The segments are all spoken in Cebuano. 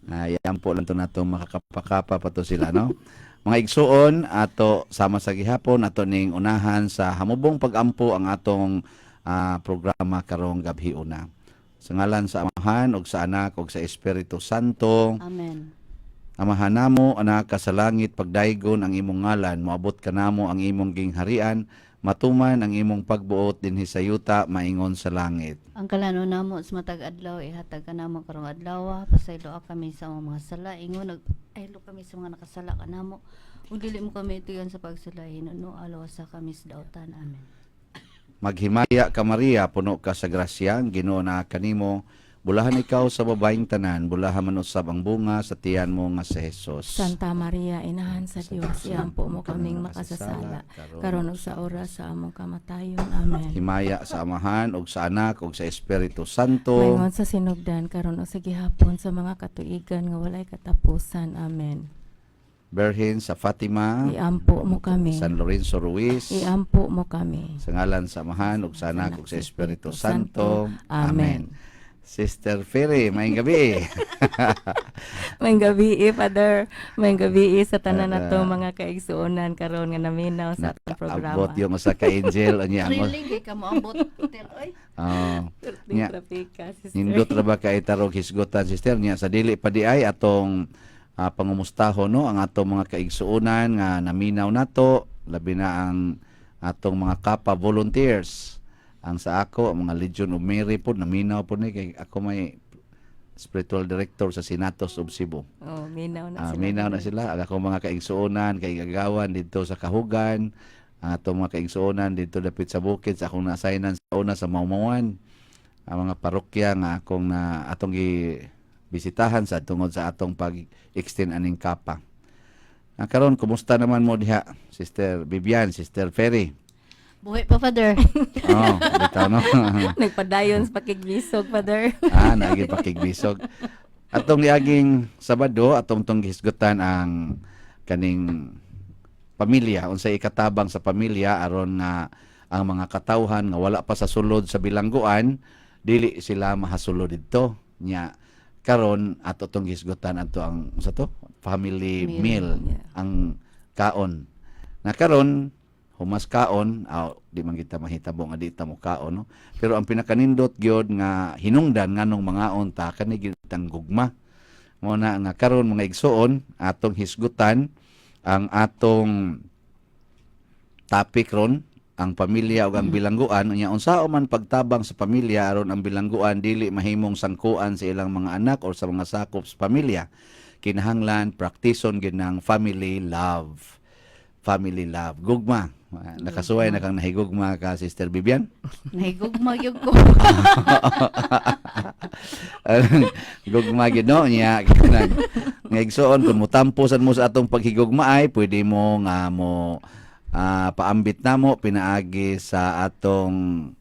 Yan po lang to nato, makakapakapa pa to sila, no? Mga igsuon, ato sama sa gihapon ato ning unahan sa hamubong pagampo ang atong programa karong gabi una. Sa ngalan sa Amahan ug sa Anak ug sa Espiritu Santo. Amen. Amahan namo, anak ka sa langit, pagdaygon ang imong ngalan, moabot kanamo ang imong gingharian, matuman ang imong pagbuot dinhi sa yuta maingon sa langit. Ang kalanon namo sa matag adlaw ihatag kanamo karong adlaw. Pasayloa kami sa among mga sala ingon nagpasaylo kami sa mga nakasala kanamo, ug dili mo kami tuyan sa pagsulay, hinunoa luwasa kami sa dautan. Amen. Maghimaya ka, Maria, puno ka sa grasya, ang Ginoo naa kanimo. Bulahan ikaw sa babaeng tanan, bulahan man usab ang bunga sa tiyan mo nga si Jesus. Santa Maria, Inahan sa Dios, iampo mo kaming makasasala, karon ug sa oras sa among kamatayon. Amen. Himaya sa Amahan ug sa Anak ug sa Espiritu Santo. Maingon sa sinugdan, karon ug sa gihapon, sa mga katuigan nga walay katapusan. Amen. Birhen sa Fatima, Iampo mo kami. San Lorenzo Ruiz. Iampo mo kami. Sa ngalan sa Amahan ug sa Anak ug sa Espiritu Santo. Amen. Sister Ferry, maayong gabi. Maayong gabi, Father. Maayong gabi sa tanan Ara. nato mga kaigsuonan karon nga naminaw sa atong programa. Nakaabot yung usa ka angel unya mo. Thrilling kay ka moabot hotel oy. Oh. Nya. Nya. Trapika, sister. Nindot ra ba kay tarog hisgutan, sister, niya sa dili pa di ay atong pangumustaho, no, ang atong mga kaigsuonan nga naminaw nato, labi na ang atong mga kapa volunteers. Ang sa ako, ang mga Legion of Mary po naminaw po ni, kay ako may spiritual director sa Sinatos of Cebu. Oh, minaw na sila. Minaw na sila. Ang akong mga kaigsuonan, kaigagawan dito sa Kahugan, ang atong mga kaigsuonan dito dapit sa bukid, sa akong na-assignan sa una sa Maumawan, ang mga parokya nga akong na atong gi bisitahan sa tungod sa atong pag-extend aning kapa. Karon, kumusta naman mo diha, Sister Vivian, Sister Ferry? Buhi pa, Father. Oh, bitaw, no. Nagpadayon sa pakigbisog, Father. Naagi pakigbisog. Atong niaging Sabado, atong tong gihisgutan ang kaning pamilya, unsay ikatabang sa pamilya aron nga ang mga katawhan nga wala pa sa sulod sa bilangguan, dili sila mahasulod didto. Nya karon ato tong gihisgutan ato ang unsa to? Family meal, Meal, ang kaon. Na karon humas kaon, aw, di man kita mahitabo nga di ta mo kaon, no? Pero ang pinakanindot gyud nga hinungdan nganong mangaon ta kani gyud ang gugma. Mo na nga karon, mga igsuon, atong hisgutan ang atong topic ron, ang pamilya ug ang bilangguan. Unya unsaon man pagtabang sa pamilya aron ang bilangguan dili mahimong sangkuan sa ilang mga anak or sa mga sakop sa pamilya? Kinahanglan praktison gyud ng family love, family love, gugma. Nakasuway na kang nahigugma ka, Sister Vivian? Nahigugma gyud ko. Gugma gyud, no? Nya kanang nga igsuon, kung mutampo sad mo sa atong paghigugma ay pwede mo nga mo paambit namo pinaagi sa atong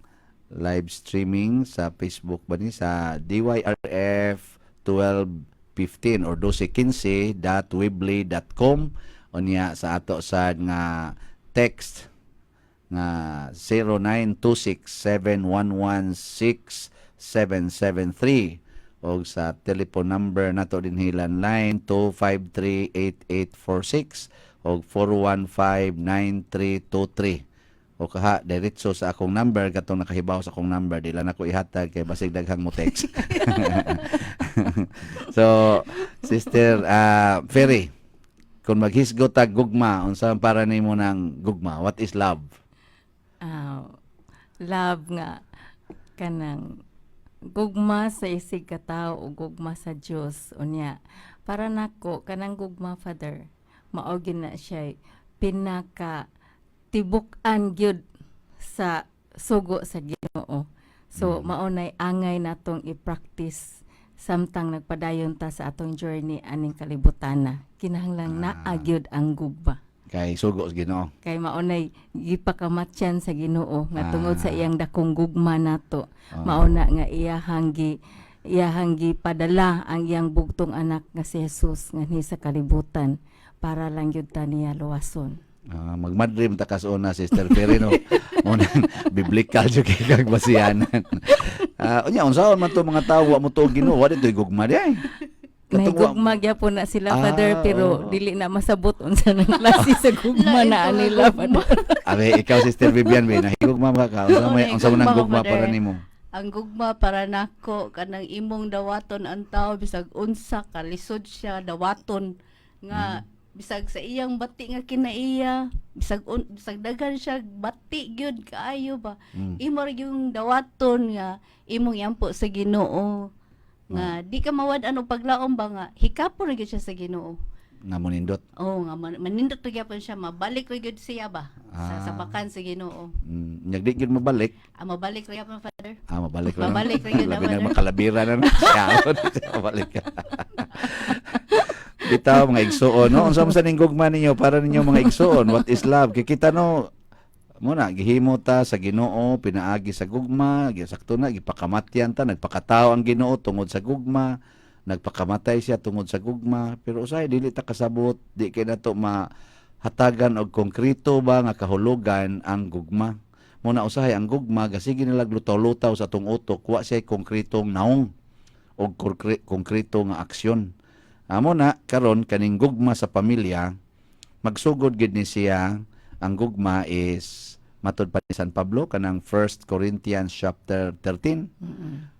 live streaming sa Facebook ba ni sa DYRF 1215 or 1215.weebly.com, unya sa ato sad nga text nga 0926-711-6773 o sa telephone number nato dinhi landline 253-8846 o 415-9323, o kaha diretso sa akong number. Katong nakahibaw sa akong number, di lang ako ihatag kay basig daghang mo text. So, Sister Ferry, kung maghisgot tag gugma, unsa man para nimo ng gugma? What is love? Love nga kanang gugma sa isig ka tao o gugma sa Dios. Unya para nako kanang gugma, Father, mao gyud na siya pinaka tibuk-an gyud sa sugo sa Ginoo. So mao nay angay natong i-practice samtang nagpadayon ta sa atong journey aning kalibutana. Kinahanglan naa gyud ang gugma. Kay sugo sa Ginoo. Kay mao nay gipakamatyan sa Ginoo nga tungod sa iyang dakong gugma nato, mao na nga iyahang gipadala ang iyang bugtong anak nga si Jesus nganhi sa kalibutan para lang gyud ta niya luwason. Magmadrim ta kas una, Sister Ferry, no. Unang biblical jud kay kag basihanan. Unya unsaon man to mga tawo wa mo tuo Ginoo, wa dito'y gugma di ay? Nahigugma gyapon na sila, Father, pero dili na masabot unsa nang klase sa gugma Lain na ko nga nila, gugma. Father. Abe, ikaw, Sister Vivian, be, nahigugma ba ka? Unsa may Oo, unsa man ang nahigugma ko, gugma para Father. nimo? Ang gugma para nako kanang imong dawaton ang tao bisag unsa kalisod siya dawaton nga bisag sa iyang bati nga kinaiya, bisag daghan siya bati gyud kaayo ba, imo ra yung dawaton nga imong iampo sa Ginoo nga di ka mawad-an og paglaom ba nga hikapon ra gyud siya sa Ginoo. Nga monindot. Oh, nga manindot ra gyapon siya, mabalik ra gyud siya ba sa sabakan sa Ginoo. Nyag di gyud mabalik. Ah, mabalik ra gyapon, Father. Ah, mabalik ra, no? Mabalik ra gyud, Labi na Father. makalabira na, no? Siya, mabalik ka. Bitaw, mga igsuon, no? Unsa man sa ning gugma ninyo para ninyo, mga igsuon? What is love? Kay kita, no, muna gihimo ta sa Ginoo pinaagi sa gugma, gisakto na gipakamatyan ta, nagpakatao ang Ginoo tungod sa gugma, nagpakamatay siya tungod sa gugma, pero usahay dili ta kasabot, di kay nato mahatagan og konkreto ba nga kahulugan ang gugma. Muna usahay ang gugma gasige nilag lutaw-lutaw sa atong utok, wa siya konkretong naong og konkreto nga aksyon. Amo na karon kaning gugma sa pamilya, magsugod gid ni siya. Ang gugma is matud pa ni San Pablo kanang 1 Corinthians chapter 13.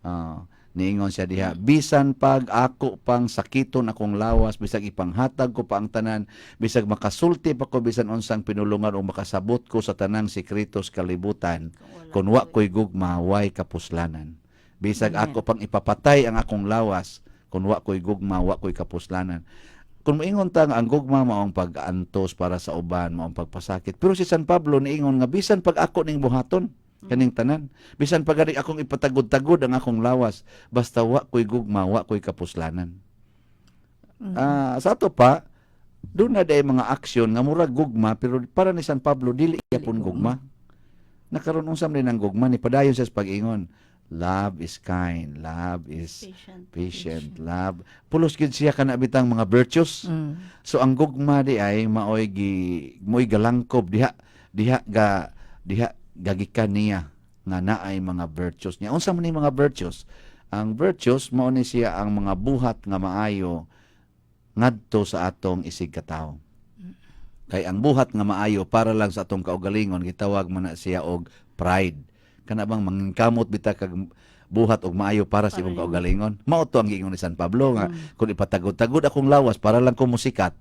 Ah, niingon siya diha, bisan pag ako pang sakiton akong lawas, bisag ipanghatag ko pa ang tanan, bisag makasulti pa ko bisan unsang pinulungan o makasabot ko sa tanang sekreto sa kalibutan, kung wa ko'y gugma, way kapuslanan. Bisag ako pang ipapatay ang akong lawas, kung wa ko'y gugma, wa ko'y kapuslanan. Kung moingon ta nga ang gugma maong pag-antos para sa uban, maong pagpasakit. Pero si San Pablo niingon nga bisan pag ako ning buhaton kaning tanan, bisan pag gani akong ipatagod-tagod ang akong lawas, basta wa ko'y gugma, wa ko'y kapuslanan. Ah, sa ato pa, doon na day mga aksyon nga murag gugma, pero para ni San Pablo dili gyapon gugma. Nakaron unsa man din ang gugma ni padayon siya sa pag-ingon. Love is kind, love is Patient. patient, love. Pulos gyud siya kana bitang mga virtues. So ang gugma di ay maoy gi mo'y galangkob diha diha ga diha gagikan niya nga naay mga virtues niya. Unsa man ni mga virtues? Ang virtues mao ni siya ang mga buhat nga maayo ngadto sa atong isig katawo. Kay ang buhat nga maayo para lang sa atong kaugalingon gitawag man na siya og pride. Kana bang mangingkamot bita kag buhat og maayo para sa Para imong nimo. kaugalingon? Mao to ang giingon ni San Pablo nga kung ipatagod-tagod akong lawas para lang ko musikat,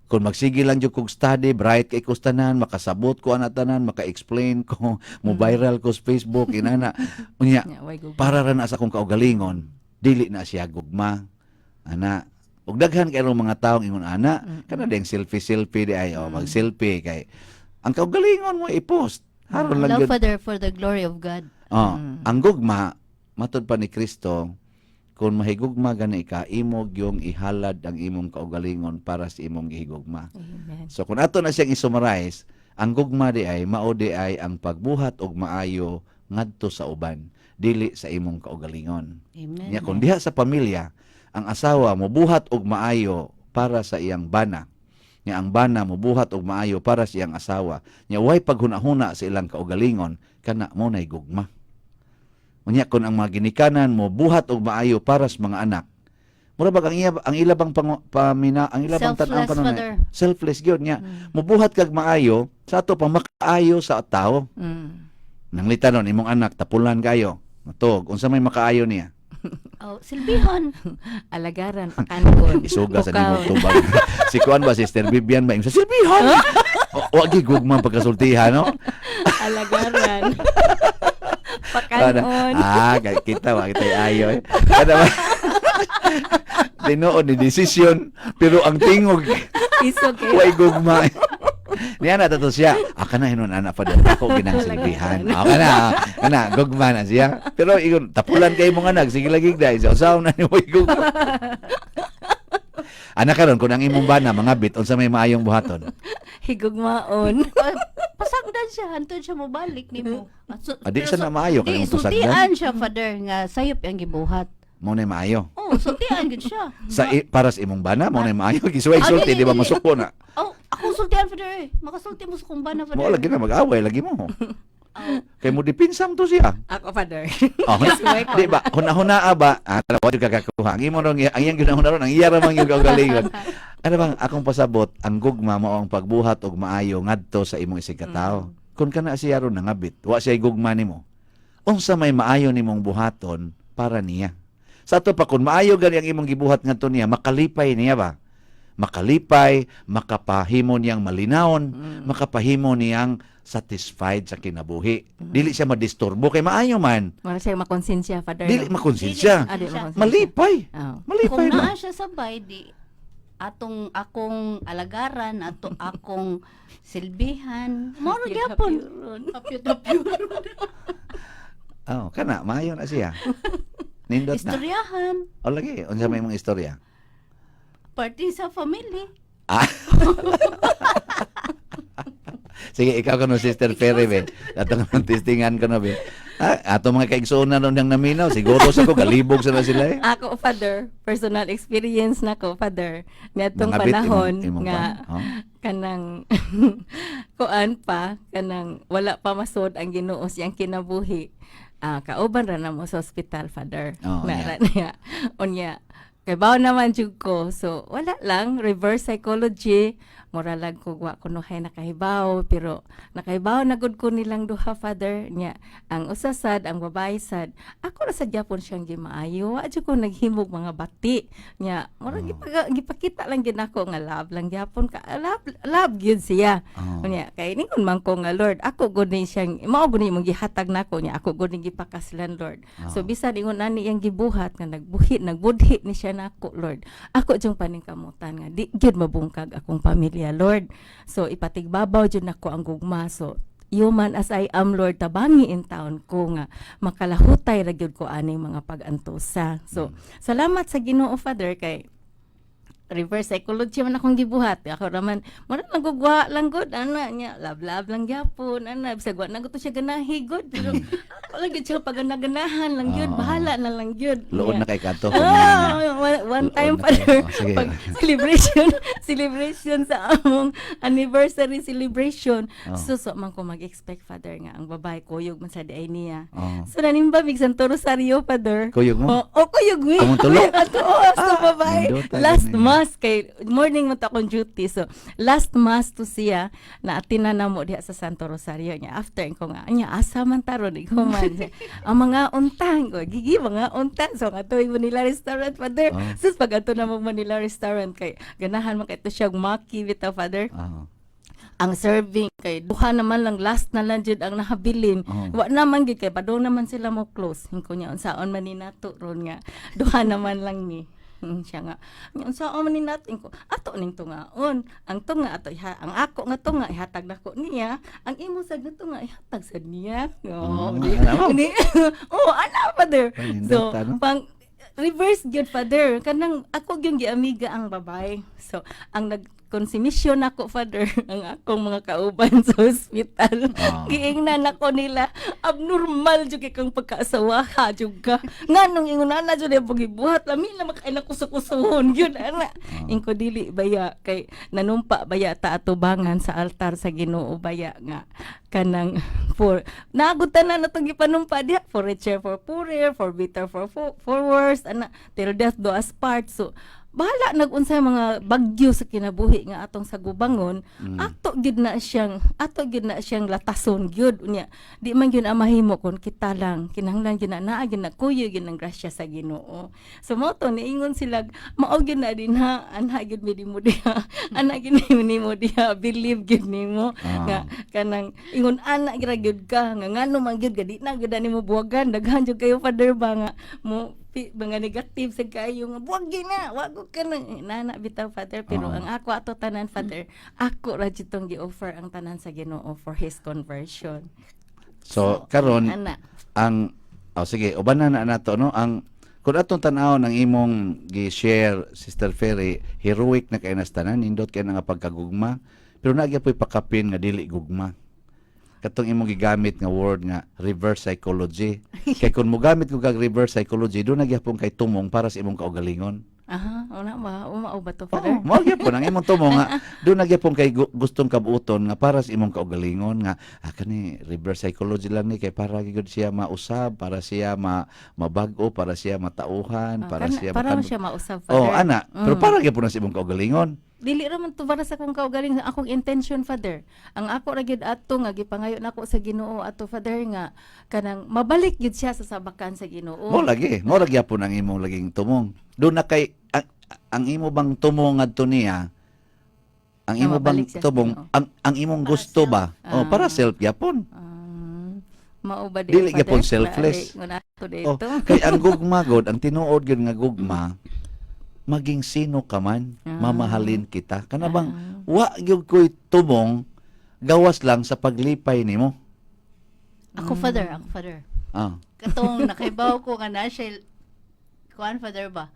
kung magsige lang jud kog study, bright kay ko sa tanan, makasabot ko ana tanan, maka-explain ko, mo viral ko sa Facebook, inana. Unya, Nya, way gugma. para ra na sa akong kaugalingon, dili na siya gugma. Ana, ug daghan kay mga taong ingon ana, kana ding selfie selfie di ay, oh, mag-selfie kay ang kaugalingon mo i-post. Haron lang Love, gyud. Father, for the glory of God. Oh, ang gugma matud pa ni Kristo, kung mahigugma gani ka, imo gyung ihalad ang imong kaugalingon para sa imong gihigugma. Amen. So kung ato na siyang i-summarize, ang gugma di ay mao di ay ang pagbuhat og maayo ngadto sa uban, dili sa imong kaugalingon. Amen. Nya kung diha sa pamilya, ang asawa mobuhat og maayo para sa iyang bana. Nya ang bana mobuhat og maayo para sa iyang asawa. Nya way paghuna-huna sa ilang kaugalingon, kana mo nay gugma. Unya kung ang mga ginikanan mo buhat og maayo para sa mga anak. Mura bag ang iya ang ila bang pamina ang ila bang tan-aw Selfless, kanon Father. selfless gyud nya. Mobuhat kag maayo sa ato pa makaayo sa tao. Nanglita nun imong anak tapulan kayo. Matog unsa may makaayo niya? Oh, silbihon. Alagaran, pakanon. Isuga sa Bukaw. nimong tubag. Si kuan ba, Sister Vivian ba, sa silbihan. Wa gi gugma pagkasultihan, no? Alagaran. Pakanon. Ah, kay kita wa kita ayo eh. Kada ba? Tinuod ni desisyon pero ang tingog Isog kayo. way gugma. Niya na tato siya. Aka na hinon anak pa dyan. Ako ginang silbihan. Aka na. Kana gugma na siya. Pero ingon tapulan kay mong anak. Sige lagi dai. Sa usaw na ni way gugma. Anak karon kung ang imong bana mga bit unsa may maayong buhaton. Higugmaon. Pasagdan siya, hantod siya mobalik nimo. Ah, Ah, di pero siya na maayo, di, kanang pasagdan. sultian siya, Father, nga sayop ang gibuhat. Mao na maayo. Oh, sultian gid siya. Sa para sa imong bana mao na maayo gisuway Ah, sulti dili, di ba dili. masuko na. Oh, akong sultian, Father, eh. Makasulti mo sa kumbana, Father. Mao lagi na mag-away lagi mo. Kay mo depensa to siya. Ako, Father. Oh, di ba? Huna-huna ba? Ah, tala wa kakakuha. Ang imo rong ang iyang ginahuna ron, ang iya ra man yung kaugalingon. Ano bang akong pasabot, ang gugma mao ang pagbuhat og maayo ngadto sa imong isig ka tawo. Kung kana siya ron nangabit, wa siya gugma nimo. Unsa may maayo nimong buhaton para niya? Sa ato pa, kung maayo gani ang imong gibuhat ngadto niya, makalipay niya ba? Makalipay, makapahimo niyang malinawon, makapahimo niyang satisfied sa kinabuhi. Dili siya madisturbo kay maayo man. Wala siya makonsensya, Father. Dili no? makonsensya. Ah, di makonsensya. Malipay. Oh. Malipay Kung ba? naa siya sa bay, di atong akong alagaran, ato akong silbihan. Moro gyapon. Hapyot-hapyuron. Oh, kana maayo na siya. Nindot na. Istoryahan. O lagi, unsa may imong istorya? Parte sa family. Ah. Sige, ikaw kuno, Sister Ferry be. Atong mga testingan kuno be. Ah, ato mga kaigsuonan ron nang naminaw, siguro sa ko galibog sa na sila eh. Ako, Father, personal experience na ko, Father. Niadtong Nangabit panahon imong nga kwan, oh. kanang kuan pa, kanang wala pa masod ang Ginoo siyang kinabuhi. Ah, kauban ra na mo sa ospital, Father. Oh, Na yeah. ra niya. Unya, kay bawo naman jud ko. So wala lang, reverse psychology. Mura lang ko wa kuno hay nakahibaw, pero nakahibaw na gud ko nilang duha, Father, nya. Ang usa sad, ang babae sad. Ako ra sad gyapon siyang gimaayo. Wa jud ko naghimog mga bati. Nya, mura gipakita lang gyud nako nga love lang gyapon ka. Love, love gyud siya. Oh. Unya, kay ningon man ko nga, "Lord, ako gud ni siyang mao gud ni imong gihatag nako nya, ako gud ni gipakaslan, Lord." So Oo. bisan ingon ani iyang gibuhat nga nagbuhi, nagbudhi ni siya nako, Lord. Ako jung paningkamutan nga di gyud mabungkag akong pamilya, Lord. So ipatigbabaw jud nako ang gugma. So human as I am, Lord, tabangi in taon ko nga makalahutay ra gyud ko aning mga pag-antosa. So salamat sa Ginoo, Father, kay reverse psychology man akong gibuhat. Ako raman, mura lang gugwa lang gud ana niya, love love lang gyapon ana, bisag wa na gud to siya ganahi gud, pero ako lang gyud siya paganaganahan lang gyud, Oo. Bahala na lang gyud. Luod Niya. na kay kato. Ah, one Luod time na pa kayo. Oh, sige. pag celebration, celebration sa among anniversary celebration. Oh. So, so man ko mag-expect, Father, nga ang babae kuyog man sa diay niya. Oh. So nanimba mig Santo Rosario, Father. Kuyog mo? Oh, oh kuyog mi. Among tulo? Ato oh, sa babae. Nindot, Last ganun. mass kay morning man ta akong duty. So last mass to siya na atina na mo diha sa Santo Rosario niya. After ko nga nya asa man taron ikaw man. Ang mga untang ko, gigi mga untang. So nga to Manila restaurant, Father. Oh. Sus, pag ato na mo Manila restaurant kay ganahan man kay to siya maki bitaw, Father, Oh. ang serving kay duha naman lang, last na lang jud ang nahabilin. Oh. Wa naman gid kay padung naman sila mo close. Hinko niya, unsaon man ni nato ron nga duha naman lang ni. Siya nga nya, unsaon man ni nato ko ato ning tungaon ang tunga ato iha, ang ako nga tunga ihatag nako niya, ang imo sad nga tunga ihatag sad niya. Oh, Oh, di, alam mo. Oh, ana, Father. Ay, nindot, So ano? pang reverse gyud, Father, kanang ako gyud giamiga ang babae. So ang nagkonsumisyon ako, Father, ang akong mga kauban sa ospital, giingnan ako nila, "Abnormal jud kay kang pagkaasawa jud ka, nganong ingon ana jud ang pagibuhat, lami na makailang kusukusuhon gyud ana." Ingko, "Dili baya kay nanumpa baya ta atubangan sa altar sa Ginoo baya nga kanang for naagutan na natong gipanumpa diha, for richer for poorer, for better for worse, ana, till death do us part." So bahala nagunsay mga bagyo sa kinabuhi nga atong sagubangon, ato gyud na siyang latason gyud. Unya di man gyud ang mahimo kon kita lang, kinahanglan gyud na naa gyud na kuyo gyud ng grasya sa Ginoo. So mo to niingon sila, mao gyud na din ha, anha gyud mi mo diha, ana gyud nimo diha, believe gyud nimo nga kanang ingon ana gira gyud ka nga ngano man gyud gadi na gyud nimo buwagan. Daghan jud kayo, Father, ba nga mo mga negative sa kayo nga buwag gyud na wa ko kanang nana bitaw, Father, pero Oo. ang ako ato tanan, Father, ako ra jud tong gi-offer ang tanan sa Ginoo for his conversion. So, karon ana. Ang, oh, sige, uban na na nato, no? Ang kung atong tan-awon ang imong gi-share, Sister Ferry, heroic na kay nas tanan, nindot kay na nga pagkagugma, pero naa po'y pakapin nga dili gugma, katong imong gigamit nga word nga reverse psychology. Kay kung mogamit ko kag reverse psychology, doon na gyapon kay tumong para sa imong kaugalingon. Aha, una ba? Mao ba to, Oo, Father? mao gyapon ang imong tumong nga doon na gyapon kay gustong kabuoton nga para sa imong kaugalingon nga kani reverse psychology lang ni kay para gyud siya mausab, para siya mabag-o, para siya matauhan, Ah, para siya para man siya mausab, Father. Oh, ana, pero para gyapon na sa imong kaugalingon. Dili ra man to para sa akong kaugalingon, akong intention, Father. Ang ako ra gyud ato nga gipangayo nako sa Ginoo ato, Father, nga kanang mabalik gyud siya sa sabakan sa Ginoo. Mo lagi, mo lagi gyapon ang imong laging tumong. Doon na kay ang imo bang tumong ngadto niya, ang Nga imo bang mabalik siya sa tumong Ginoo. ang imong Para gusto self. ba? Oh, para Ah. self gyapon. Mao ba di, Dili Father? gyapon selfless. Wala, nguna ato Oh, dito. kay ang gugma god, ang tinuod gyud nga gugma, maging sino ka man, mamahalin kita. Kana bang wa gyud ko'y tumong gawas lang sa paglipay nimo. Ako, Father, ako, Father. Katong nakaibaw ko nga na siya kuan, Father, ba?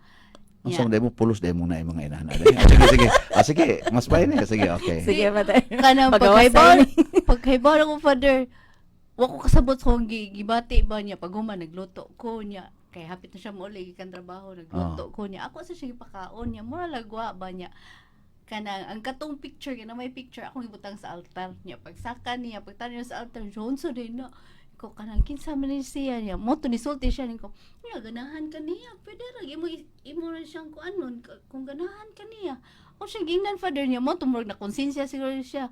Ang Yeah. song demo pulos demo na yung mga inahan. Ah, sige, sige. Ah, sige, mas bayan eh. Sige, okay. Sige, Father. Kanang Pagawasan pagkaibaw ni. pagkaibaw ako, Father, wa ko kasabot sa akong gibati ba niya pag human nagluto ko niya kay hapit na siya mouli gikan trabaho, nagluto ko niya, ako sa siya gipakaon niya, mura lagwa ba niya kanang ang katong picture kana may picture akong gibutang sa altar niya. Pagsaka niya, pagtan sa altar, Johnson din na ko kanang kinsa man ni siya niya mo to nisulti siya niko niya, ganahan ka niya pwede ra imo imo ra siyang kuan nun kung ganahan ka niya. Ako siya gingnan, Father, niya mo tumurog na konsensya siguro siya.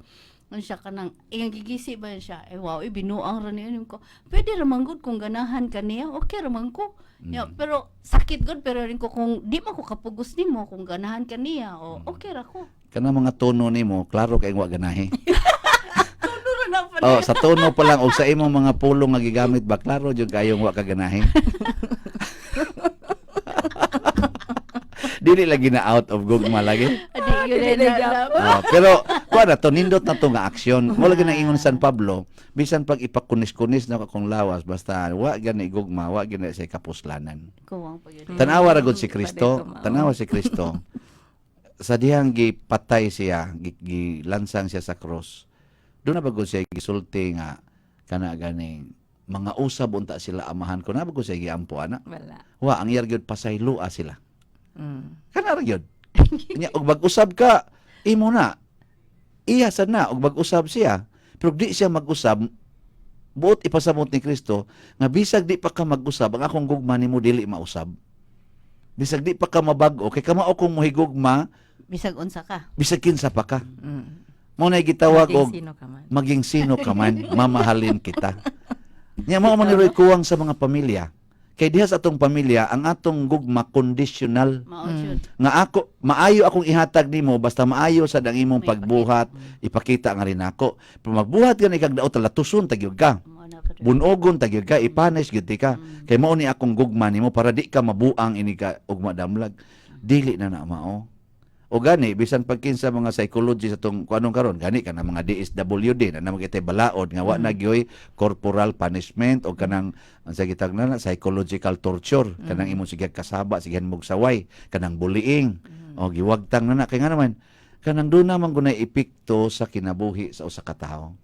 Ano siya kanang iyang gigisi ba siya eh, wow, ibinuang ra niya ko, pwede ra man gud kung ganahan ka niya, okay ra man ko. Ya, pero sakit gud, pero rin ko kung di man ko kapugos nimo kung ganahan ka niya o okay ra ko. Kana mga tono nimo, klaro kay wa ganahi. Tono ra na, Father. Oh, sa tono pa lang o sa imong mga pulong nga gigamit ba, klaro jud kayong wa ka ganahi. Dili lagi na out of gugma lagi. Adi yun Dili na, gyapon. Oh, pero kuan na to, nindot na to nga aksyon. Mo lagi nang ingon San Pablo, bisan pag ipakunis-kunis na akong lawas, basta wa gani gugma, wa gani sa kapuslanan. Kuwang pa yun. Tanawa ra gud si Kristo, Pwede kumao. tanawa si Kristo. Sa dihang gipatay siya, gilansang siya sa cross. Doon na ba gud siya gisulti nga kana ganing mga usab unta sila amahan ko na ba gud siya giampo ana? Wala. Wa ang iyar gyud pasayloa sila. Kana ra gyud. Nya og mag-usab ka, imo na. Iya sad na og mag-usab siya. Pero di siya mag-usab, buot ipasamot ni Kristo nga bisag di pa ka mag-usab, ang akong gugma nimo dili mausab. Bisag di pa ka mabag-o kay kamao kong mohigugma Bisag unsa ka. bisag kinsa pa ka. Mao na gitawag Maging og sino ka man. Maging sino ka man, mamahalin kita. Nya mao man ni Roy kuwang sa mga pamilya. Kay diha sa atong pamilya, ang atong gugma conditional Mao jud. nga ako maayo akong ihatag nimo basta maayo sad ang imong May pagbuhat, ipakita nga rin nako. Pero magbuhat ka ni kag daot, latuson ta gyud ka. Mao na, Father. Bunogon ta gyud ka, ipanis gyud ti ka. Kay mao ni akong gugma nimo para di ka mabuang ini ka og madamlag. Dili na na mao. O gani bisan pag kinsa mga psychology sa tong kuanong karon gani kana mga DSWD na naman kitay balaod nga wa na gyoy corporal punishment o kanang ang sa gitag na psychological torture, kanang imong sige kasaba sige mog saway, kanang bullying o giwagtang na na kay nga naman kanang doon naman gunay epekto sa kinabuhi sa usa ka tawo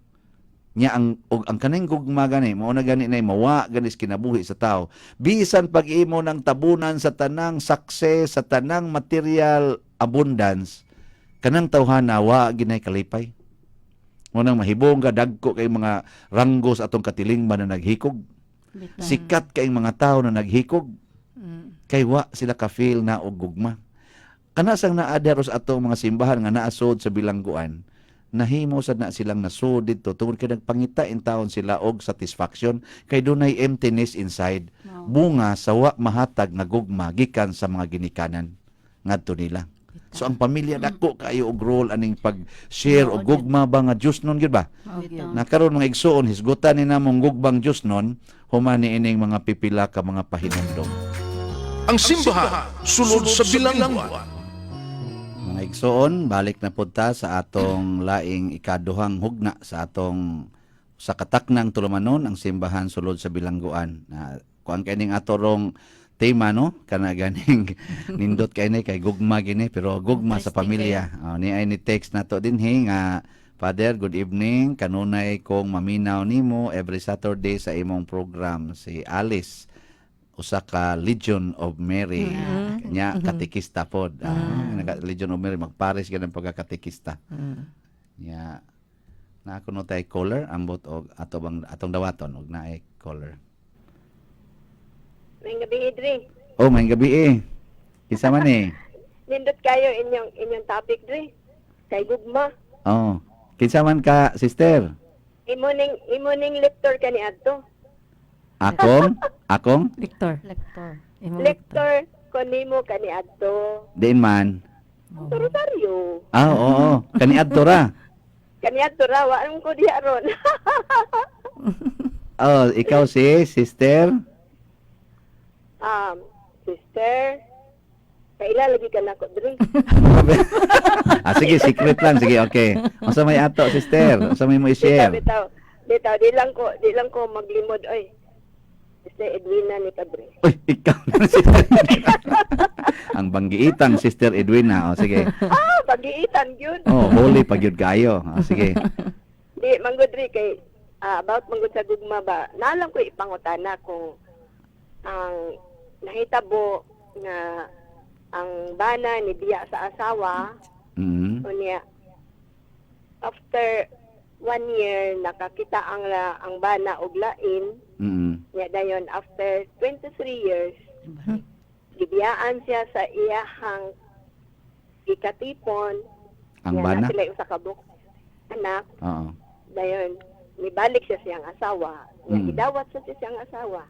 nya. Ang og ang kaning gugma gani mao na gani nay mawa gani sa kinabuhi sa tao bisan pag imo ng tabunan sa tanang success, sa tanang material abundance, kanang tawhana wa ginay kalipay. Mo nang mahibong ka dagko kay mga ranggo sa atong katilingban na naghikog, Bitaw. sikat kay mga tao na naghikog, kay wa sila ka-feel na og gugma. Kana sang naa dero sa atong mga simbahan nga naasod sa bilangguan, nahimo sad na silang nasod didto tungod kay nagpangita in taon sila og satisfaction kay dunay emptiness inside, Mao. bunga sa wa mahatag nga gugma gikan sa mga ginikanan ngadto nila. So ang pamilya dako kaayo og role aning pag-share og gugma ba nga Dios nun gyud ba? Mao gyud. Bitaw. Na karon, mga igsuon, hisgutan ni namong gugmang Dios nun human niining mga pipila ka mga pahinumdom. Ang simbahan sulod sa bilangguan. Mga igsoon, balik na pud ta sa atong laing ikaduhang hugna sa atong sa kataknang tulumanon, ang simbahan sulod sa bilangguan. Na kuan kay ning atorong tema no kana ganing nindot kay ni kay gugma gini pero gugma sa Interesting. pamilya. Oh, ni ay ni text nato dinhi nga, "Father, good evening. Kanunay kong maminaw nimo every Saturday sa imong program," si Alice. usa ka Legion of Mary nya katekista pod. Naka Legion of Mary, magpares gyud ang pagkakatekista. Nya na ako no tay caller, ambot og ato bang atong dawaton og naay caller. May gabi, dre. Oh, may gabi eh. Kinsa man eh? Nindot kayo inyong inyong topic, dre. Kay gugma. Oh. Kinsa man ka, sister? Imo ning lector kani adto. Akong? Akong? Lector. Lector. Imong lector. Lector ko nimo kani adto. Diin man. Oh. Sa Rosario. Ah, oo, oo. Kaniadto ra. Kani adto ra wa ko diha ron. Oh, ikaw si sister? Sister, kaila lagi ka nako, dre. Ah, sige, secret lang. Sige, okay. Unsa may ato, sister? Unsa may mo Bitaw, i-share? bitaw. Bitaw, di lang ko maglimod oy. Sister Edwina ni Padre. Uy, ikaw na, sister. Ang banggiitang Sister Edwina. Oh, sige. Ah, pagiitan gyud. Oh, holy pag yun kayo. Oh, sige. Di manggod ri kay about manggod sa gugma ba. Nalang ko ipangutana kung ang nahitabo nga ang bana ni biya sa asawa unya after one year nakakita ang bana og lain, nya dayon after 23 years Balik. gibiyaan siya sa iyahang ikatipon. Ang Nya, bana? naa sila usa ka buok anak. Dayon nibalik siya siyang asawa. Nya gidawat sa siya siyang asawa.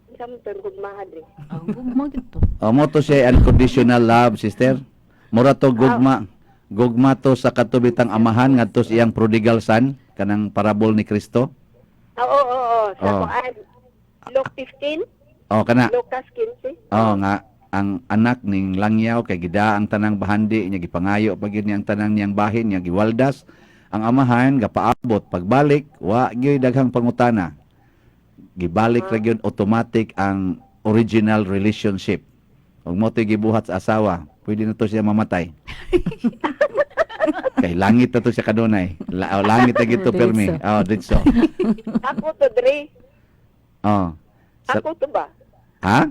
Unsa man tong gugma, dre? Ang gugma gito. Oh, mo to siya unconditional love, sister. Mura to gugma. Gugma to sa katubitang amahan ngadto sa iyang prodigal son, kanang parabol ni Kristo. Ah, oo, sa kuan, Luke 15. Oh, kana. Lucas 15. Oh, nga ang anak ning langyaw kay gida ang tanang bahandi niya, gipangayo pa gyud niya ang tanang niyang bahin niya, giwaldas. Ang amahan gapaabot, pagbalik wa gyud daghang pangutana, gibalik ra gyud automatic ang original relationship ug mo to'y gibuhat sa asawa. Pwede na to siya mamatay kay langit na to siya kanunay. Oh, langit na gito permi. Diretso. Oh, ditso. Ako to, dre. Oh, Ako to ba? Ha?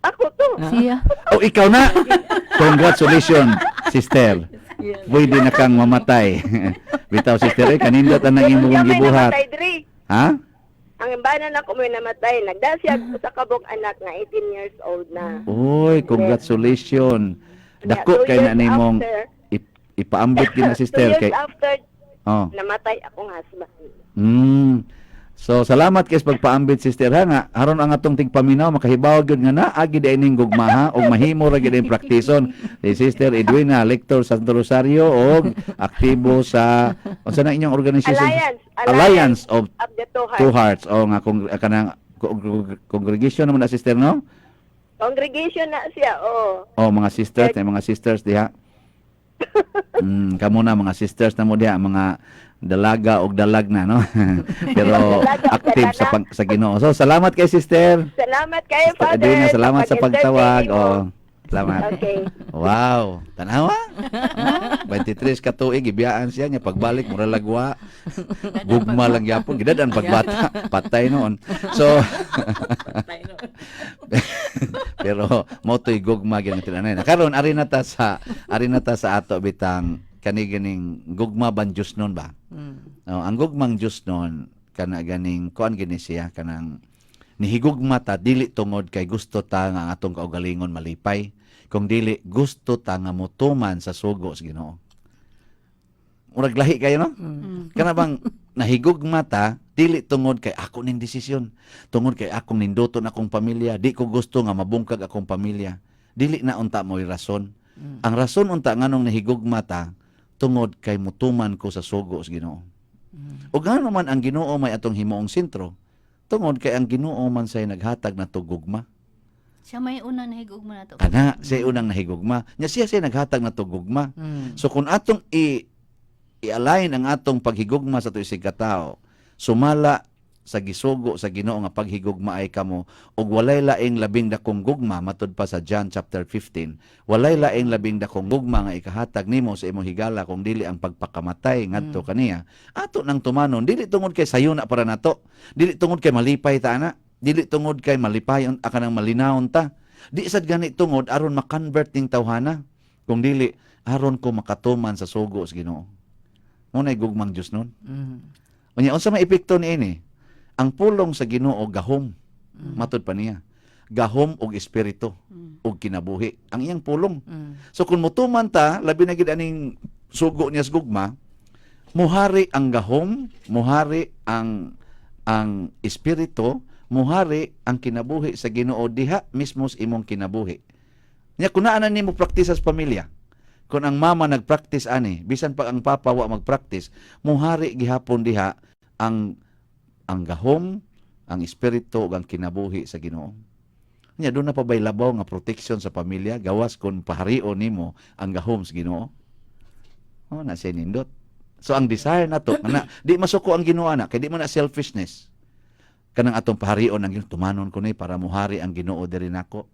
Ako to. Siya. Oh, ikaw na! Congratulations, sister. Pwede na kang mamatay. Bitaw, sister, eh, kanindot ang Pero imong siya may gibuhat. namatay, dre. Ha? Ang bana na ko may namatay. Nagdal siya sa kabok anak nga 18 years old na. Uy, congratulations. Dako Two kay na years nimong after, ipaambit gina, two sister, years kay after oh. namatay akong husband. So salamat kay sa pagpaambit, sister, ha, nga aron ang atong tigpaminaw makahibaw gyud nga naa gid ining gugmaha ug mahimo ra gyud ang praktison ni Sister Edwina, lector sa Santo Rosario og aktibo sa unsa na inyong organization? Alliance. Alliance of of the Two Hearts. Two Hearts. O nga kung kanang congregation naman na, sister, no? Congregation na siya, oh. O mga sisters, ay mga sisters diha. Kamo na mga sisters na mo diha, mga dalaga og dalag na, no? Pero Dalaga og active sa dalaga. sa Ginoo. So salamat kay sister. Salamat kayo, Sister Father. Edwina, salamat sa pagtawag. pag-entertain mo. Oh, salamat. Okay. Wow, tanawa. 23 ka tuig gibiyaan siya niya, pagbalik mura lagwa. Gugma lang gyapon, gidad pagbata, patay noon. So pero mo to'y gugma gyud nga tinanay. Karon ari na ta sa ato bitang kani ganing gugma ban Diyos nun ba? Oh, ang gugmang Diyos nun kana ganing kuan gini siya, kanang nihigugma ta dili tungod kay gusto ta nga ang atong kaugalingon malipay, kung dili gusto ta nga motuman sa sugo sa Ginoo. Murag lahi kayo, no? Kana bang nahigugma ta dili tungod kay ako ning desisyon, tungod kay akong ninduton akong pamilya, di ko gusto nga mabungkag akong pamilya. Dili na unta mo'y rason. Ang rason unta nganong nahigugma ta tungod kay mutuman ko sa sugo sa Ginoo. Ug ngano man ang Ginoo may atong himuong sentro? Tungod kay ang Ginoo man say naghatag nato gugma. Siya may una nahigugma na to. Kana siya unang nahigugma. Nya siya say naghatag nato gugma. So kung atong i-align ang atong paghigugma sa tuig katao sumala sa gisugo sa Ginoo nga paghigugma ay kamo ug walay laing labing dakong gugma, matud pa sa John chapter 15, walay laing labing dakong gugma nga ikahatag nimo sa imong higala kung dili ang pagpakamatay ngadto kaniya. Ato nang tumanon dili tungod kay sayo na para nato, dili tungod kay malipay ta ana. Dili tungod kay malipayon a kanang malinawon ta. Di sad gani tungod aron ma-convert ning tawhana. Kung dili aron ko makatuman sa sugo sa Ginoo. Mao nay gugmang Dios nun. Unya, unsa may epekto niini? Ang pulong sa Ginoo gahom. Matud pa niya. Gahom og espiritu ug kinabuhi. Ang iyang pulong. So kung mutuman ta, labi na gid aning sugo niya sa gugma, muhari ang gahom, muhari ang espiritu, muhari ang kinabuhi sa Ginoo diha mismo sa imong kinabuhi. Nya kun naa na nimo practice sa pamilya, kung ang mama nagpractice ani, bisan pa ang papa wa magpractice, muhari gihapon diha ang gahom, ang espiritu ug ang kinabuhi sa Ginoo. Nya duna pa bay labaw nga protection sa pamilya gawas kung paharion nimo ang gahom sa Ginoo? Oh, na siya nindot. So ang desire nato na di masuko ang Ginoo ana kay di man na selfishness. Kanang atong paharion ang Ginoo, tumanon ko ni para muhari ang Ginoo diri nako.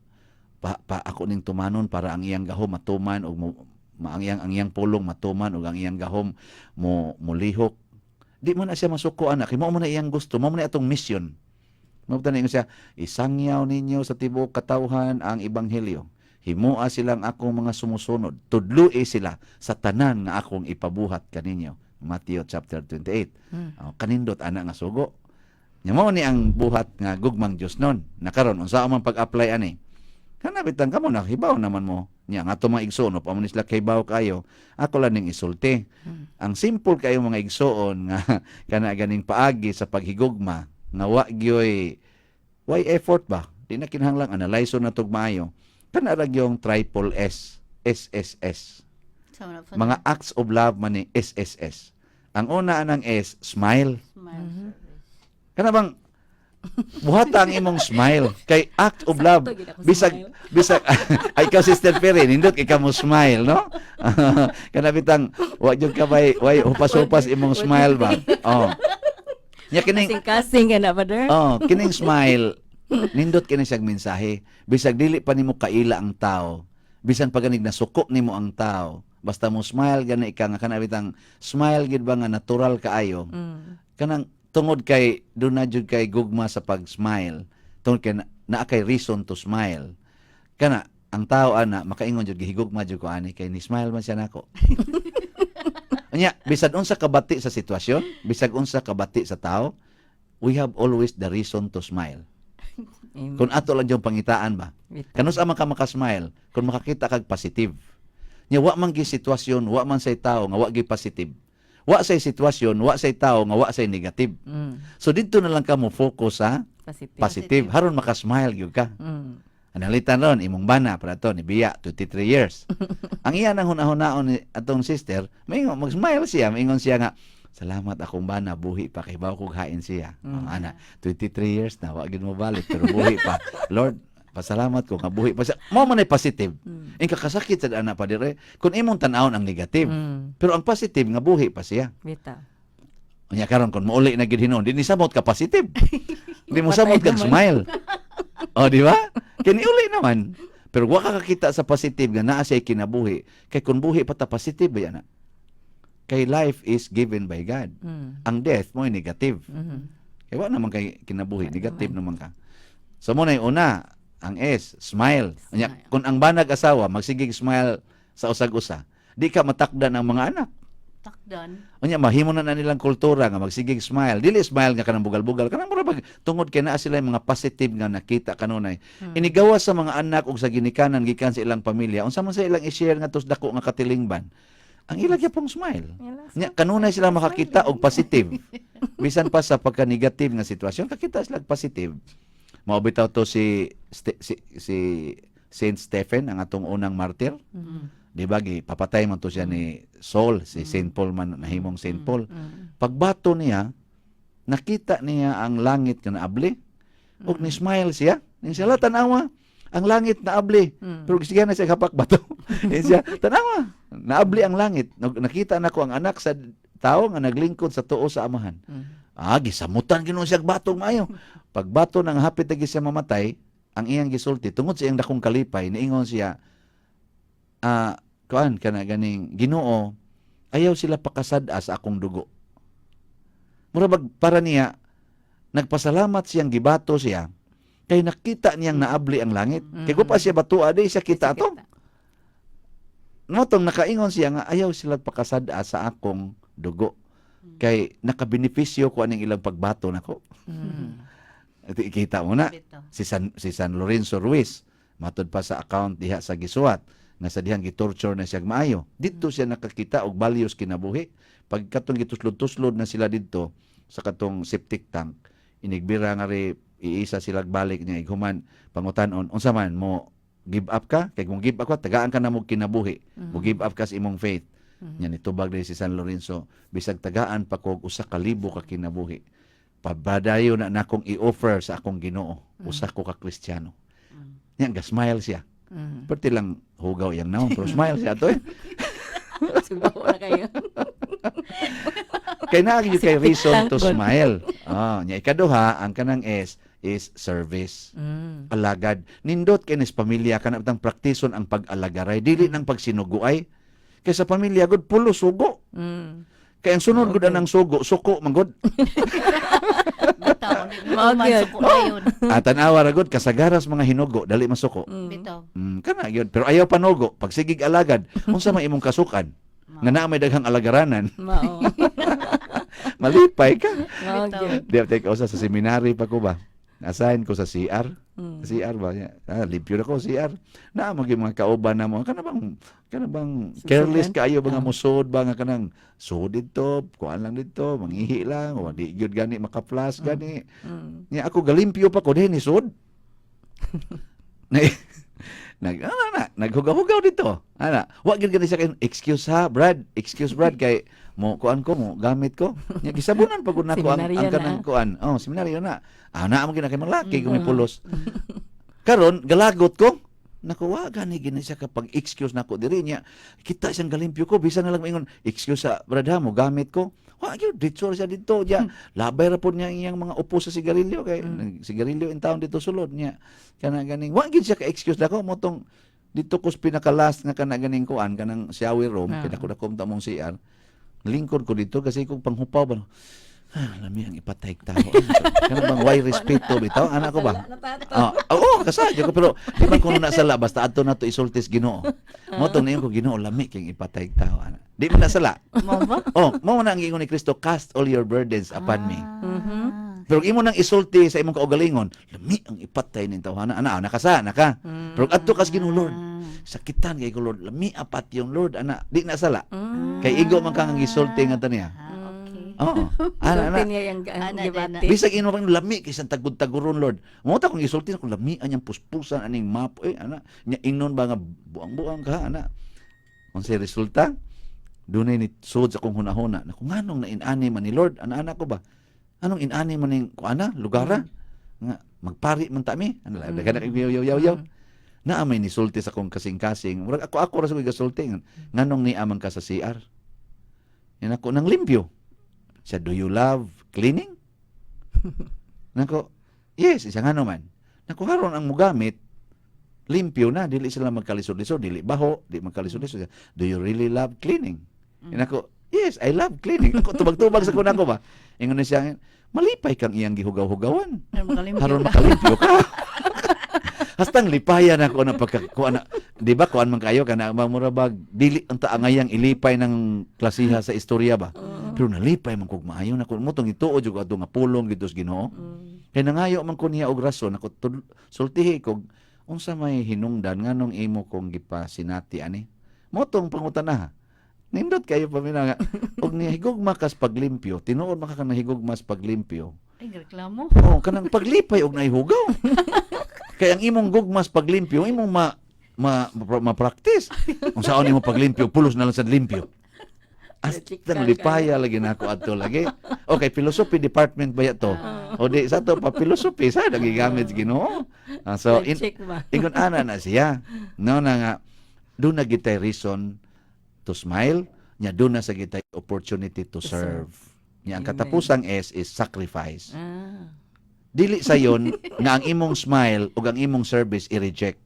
Pa ako ning tumanon para ang iyang gahom matuman ug mo, ang iyang pulong matuman ug ang iyang gahom mo molihok. Di mo na siya masuko ana kay mao man na iyang gusto, mao man na atong mission. Mao na siya, isangyaw ninyo sa tibuok katawhan ang ebanghelyo. Himoa silang akong mga sumusunod. Tudlui sila sa tanan nga akong ipabuhat kaninyo. Matthew chapter 28. Oh, kanindot ana nga sugo. Nya mao ni ang buhat nga gugmang Dios nun. Nakaron unsa man pag-apply ani? Kana bitang kamo nahibaw naman mo. Nya nga ato mga igsoon pa mo ni sila kahibaw kayo. Ako lang ning isulti. Ang simple kayo mga igsoon nga kana ganing paagi sa paghigugma nga wa gyoy why effort ba? Di na kinahanglang analyze na tug maayo. Kana ra gyung triple S, SSS. Sa mga Mga acts of love man ni SSS. Ang una anang S, smile. Smile service. Kana bang buhata ang imong smile kay act of love. Sakto gid ako Bisag smile. bisag ay ikaw, Sister Perry, nindot kay ka mo smile, no? Kana bitang wa jud ka bay way hupas-hupas imong smile ba? Oh, nya kining Kasing-kasing ka na, Father. Oh, kining smile nindot kini siyang mensahe. Bisag dili pa nimo kaila ang tao, bisan pa ganig nasuko nimo ang tao, basta mo smile gani ka nga kana bitang smile gid ba nga natural kaayo. Kanang tungod kay duna jud kay gugma sa pag-smile, tungod kay naa kay reason to smile. Kana ang tao ana makaingon jud, gihigugma jud ko ani kay ni smile man siya nako. Unya, bisag unsa kabati sa sitwasyon, bisag unsa kabati sa tao, we have always the reason to smile. Amen. Kung ato lang yung pangitaan ba. Bitaw. Kanus man ka makasmile kung makakita kag positive. Nya wa man gi sitwasyon, wa man say tao nga wa gi positive. Wa say sitwasyon, wa say tao nga wa say negative. So didto na lang ka mo focus sa Positive. positive. Haron makasmile gyud ka. Analitan ron imong bana para to ni biya 23 years. Ang iya nang hunahunahon ni atong sister, maingon mag-smile siya, maingon siya nga, "Salamat akong bana buhi pa kay bawo kog hain siya." Oh, ana, 23 years na wa gid mo balik pero buhi pa. Lord, pasalamat ko nga buhi pa siya. Mao man ay positive. Ing kakasakit sa ana pa dire kung imong tan-awon ang negative. Pero ang positive nga buhi pa siya. Bitaw. Unya karon kung muuli na gid hinuon, di ni samot ka positive. Di mo Patay samot kag naman. smile. O, di ba? Kini uli naman. Pero wa ka kakita sa positive nga naa siya kinabuhi. Kay kung buhi pa ta, positive ba yan na? Kay life is given by God. Ang death mo ay negative. Kay wa naman kay kinabuhi, Wa negative naman ka. So mo na yung una, ang S, smile. Unya, Smile. kung ang banag asawa magsigig smile sa usag-usa, di ka matakdan ang mga anak. Takdan. Unya mahimo na na nilang kultura nga magsigig smile. Dili smile nga kanang bugal-bugal, kanang mura bag tungod kay naa sila yung mga positive nga nakita kanunay. Inigawa sa mga anak ug sa ginikanan gikan sa ilang pamilya, unsa man sa ilang i-share nga tos dako nga katilingban. Ang ila gyapong smile. Nya kanunay sila makakita og positive. Bisan pa sa pagka-negative nga sitwasyon, kakita sila og positive. Mao bitaw to si Saint Stephen, ang atong unang martyr. Di ba gi papatay man to siya ni Saul, si Saint Paul man nahimong Saint Paul. Pagbato niya, nakita niya ang langit nga naabli. Ug ni smile siya. Ni siya, "Tanawa, ang langit naabli." Pero sige na siya hapak bato. Ni siya, "Tanawa, naabli ang langit. Nakita nako ang anak sa tao nga naglingkod sa tuo sa Amahan." Ah, gisamutan Ginoo siya batong maayo. Pagbato nang hapit na siya mamatay, ang iyang gisulti tungod sa iyang dakong kalipay, niingon siya, ah, kuan kana ganing, "Ginoo, ayaw sila pakasad-a sa akong dugo." Mura bag para niya nagpasalamat siyang gibato siya. Kay nakita niyang naabli ang langit. Kay kung pa siya batua, di siya kita ato. Mao tong nakaingon siya nga ayaw sila pakasad-a sa akong dugo. Kay nakabenepisyo ko aning ilang pagbato nako. Ito ikita mo na Bitaw. si San Lorenzo Ruiz, matud pa sa account diha sa gisuwat nga sa dihang gitorture na siya maayo didto siya nakakita og values kinabuhi. Pag katong gituslod-tuslod na sila didto sa katong septic tank, inigbira nga ri iisa sila balik niya, ighuman pangutanon, "Unsa man mo, give up ka? Kay kung give up ka, tagaan ka na mo kinabuhi, mo give up ka sa imong faith." Nya nitubag din si San Lorenzo, "Bisag tagaan pa kog 1,000 ka kinabuhi, pabadayo na nakong i-offer sa akong Ginoo, usa ko ka Kristiyano." Nya ga-smile siya. Perti lang hugaw iyang naong, pero smile siya ato eh. Subaw na kayo. Kay naa gyud kay reason to Tangkol. Smile. Ah, nya ikaduha, ang kanang S is service. Alagad. Nindot kay nis pamilya kana bitang praktison ang pag-alagaray, dili nang pagsinuguay. Kay sa pamilya gud pulo sugo. Kay ang sunod gud anang sugo, suko man gud. Bitaw, di mo Mao man gyud. suko na yun. Ah, tan-awa ra gud kasagaras mga hinugo dali masuko. Bitaw. Kana gyud. Pero ayaw panugo, pag sigig alagad, unsa may imong kasukan? Nga naa may daghang alagaranan, Mao. malipay ka. Mao Bitaw. gyud. Di ba usa sa seminary pa ko ba? Assign ko sa CR. CR ba? Ah, limpyo na ko CR. Naa mo gyud mga kauban na mo. Kana bang careless kaayo ba nga musod ba nga kanang sud didto, kuan lang didto, mangihi lang, o di gyud gani maka-flush gani. Nya ako galimpyo pa ko din ni sud. Na, nag ano na, naghugaw-hugaw dito. Ana, wa gyud gani siya kay excuse ha, Brad, excuse Brad kay mo kuan ko mo gamit ko. Nya gisabunan pa gud nako ang Seminaryo na. Kanang kuan. Oh, seminaryo na. Ah, naa mo gina kay malaki kung may pulos. Karon galagot ko. Naku, wa gani gini siya kapag excuse nako diri niya. Kita siyang galimpyo ko, bisan na lang maingon, "Excuse sa Brad ha, mo gamit ko." Wa gyud dito siya dito diya. Labay ra pod niya iyang mga upo sa sigarilyo kay sigarilyo in town dito sulod niya. Kana ganing wa gyud siya ka excuse nako mo tong dito ko sa pinaka-last nga kana ganing kuan kanang shower room kay dako-dako ta mong CR. Lingkod ko dito kasi kung panghupaw ba. Ah, lami ang ipatay tao. Kana bang why respeto bitaw? Anak ko ba? Oh, oo, kasadyo ko pero di man kuno na sala basta adto na to isultis Ginoo. Mo to niyon ko, "Ginoo, lami king ipatay tao." Ana. Di man na sala. Mao ba? Oh, mao na ang giingon ni Kristo, "Cast all your burdens upon me." Ah. Pero kung imo nang isulti sa imong kaugalingon, "Lami ang ipatay ning tawhana." Ana, nakasa, naka. Pero adto kas Ginoo, "Lord, sakitan kay ko Lord, lami apat yung Lord," ana, di na sala. Kay igo man kang ang gisulti nga niya. Ah, okay. Oo. Ana, ana. Sulti niya yung ang Ana, gibati. Bisag ino pang lami kay sang tagud-taguron Lord. Mo ta kung isulti ko lami anyang puspusan aning map eh ana nya ingnon ba nga buang-buang ka ana. Unsay resulta? Dunay ni sud sa akong hunahuna na kung nganong nainani man ni Lord, ana-ana ko ba? Anong inani man ning kuana lugara? Nga magpari man ta mi. Ano lang daghan kay yaw yaw yaw. Naa may nisulti sa akong kasing-kasing. Murag ako ako ra sa gasulti nganong ni man ka sa CR. Yan ako nang limpyo. Siya, "Do you love cleaning?" Nako, "Yes," isa nga naman. Nako, haron ang mugamit, limpyo na, dili sila magkalisod-lisod, dili baho, di magkalisod-lisod. "Do you really love cleaning?" Nako, "Yes, I love cleaning." Ako, tubag-tubag sa kunako ba? Ingon na siya, "Malipay kang iyang gihugaw-hugawan. Pero makalimpyo Haron ka. Makalimpyo ka." Hastang lipayan ako na pagka, kuan na, di ba, kuan man kayo, kana, mura bag, dili ang taangayang ilipay ng klasiha sa istorya ba? Pero nalipay man kog maayo na mo tong ituo jud ato nga pulong gid sa Ginoo. Kay nangayo man ko niya og rason ako sultihi kog unsa may hinungdan nganong imo kong gipasinati ani. Mo tong pangutana. Nindot kayo paminaw nga og nihigugma kas paglimpyo, tinuod man ka kang nahigugma sa paglimpyo. Ay, reklamo. Oh, kanang paglipay og nahihugaw. Kay ang imong gugmas paglimpyo, imong ma ma-practice. Kung saan imo paglimpyo, pulos na lang sa limpyo. Hasta lipaya lagi na ako adto lagi. Okay, philosophy department ba to? O di sa to pa philosophy sa nagigamit sa Ginoo. Ah, so in, Check ba? Ingon ana na siya. No na nga doon na gitay reason to smile, nya doon na sa gitay opportunity to To serve. serve. Nya ang Amen. katapusang S is sacrifice. Dili sayon nga ang imong smile ug ang imong service i-reject.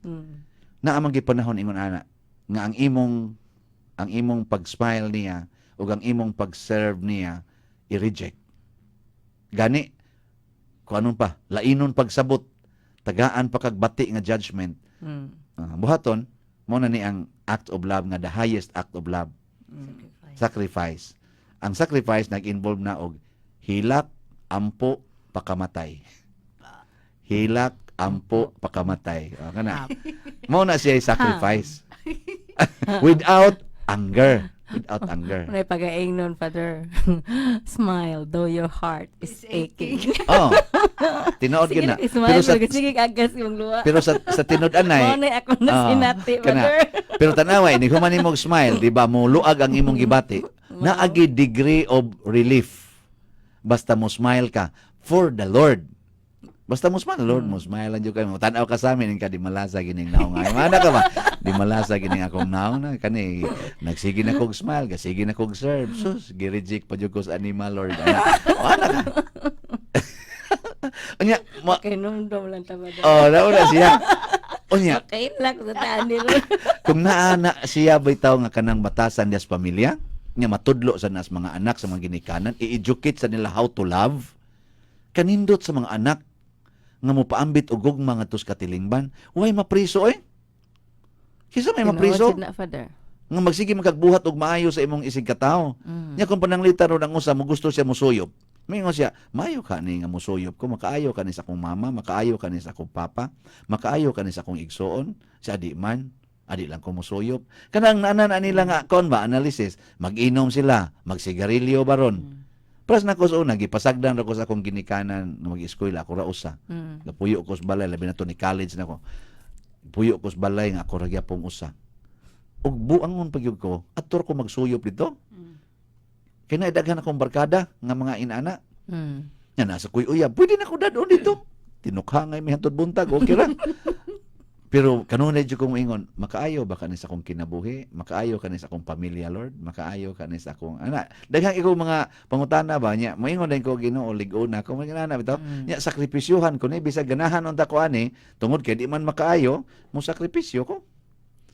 Naa man gyud panahon ingon ana nga ang imong pag-smile niya ug ang imong pag-serve niya i-reject. Gani kung anong pa, lainon pagsabot. Tagaan pa kag bati nga judgment. Buhaton mo na ni ang act of love nga the highest act of love, Sacrifice. sacrifice. Ang sacrifice nag-involve na og hilak, ampo, pakamatay. Hilak, ampo, pakamatay. O, kana. Mao na siya sacrifice. Without anger. Without anger. May pagaing nun, Father. "Smile, though your heart is Is aching." aching." Oh. Tinuod Sige, gyud na. smile, Pero sa sige, agas yung luha. pero sa tinud-anay, Mao na ako na sinati, kana. Father. Pero tanawa, ini human imong smile, di ba? Mo luag ang imong gibati. Naagi degree of relief. Basta mo smile ka for the Lord. Basta mo smile, Lord, mo smile lang jud kayo. Tanaw ka sa amin, ka di malasa gining naong ay. Mana ka ba? Di malasa gining akong naong na kani nagsige na kog smile, gasige na kog serve. Sus, gi-reject pa jud ko sa animal, Lord. Ana, ana ka. Unya, mo, Okay, numdum lang ta, Father. oh, nauna siya. Unya, Okay lang sa taan nila. kung naa na siya bitaw nga kanang batasan diya sa pamilya nga matudlo sa nas mga anak sa mga ginikanan, i-educate sa nila how to love, kanindot sa mga anak nga mopaambit og gugma ngadto sa katilingban, way mapriso eh. Kinsa may mapriso Tinuod jud na, Father. nga magsige magbuhat og maayo sa imong isig katawo? Nya kung pananglitan ron ang usa mo gusto siya musuyop. Mingon siya, "Maayo ka ni nga musuyop ko, makaayo ka ni sa akong mama, makaayo ka ni sa akong papa, makaayo ka ni sa akong igsoon, sa adi man, adi lang ko musuyop." Kanang nana na nila nga kon ba analysis, mag-inom sila, magsigarilyo baron. Pras na ko sa una, gipasagdan ra ko sa akong ginikanan nga mag-eskwela, ako ra usa. Napuyo ko sa balay, labi na to ni college na ko. Puyo ko sa balay nga ako ra gyapong usa. Ug buangon pa gyud ko, adto ra ko magsuyop dito. Kay naay daghan akong barkada nga mga inana. Nga nasa kuy uyab, pwede na ko dadon dito. Tinukha nga mi hantod buntag, okay ra. Pero kanunay jud kong ingon, makaayo ba kani sa akong kinabuhi? Makaayo kani sa akong pamilya, Lord? Makaayo kani sa akong ana? Daghang ikaw mga pangutana ba niya? Moingon din ko, "Ginoo, lig-on na ko." Mga inana bitaw. Nya sakripisyuhan ko ni bisag ganahan unta ko ani tungod kay di man makaayo, mo sakripisyo ko.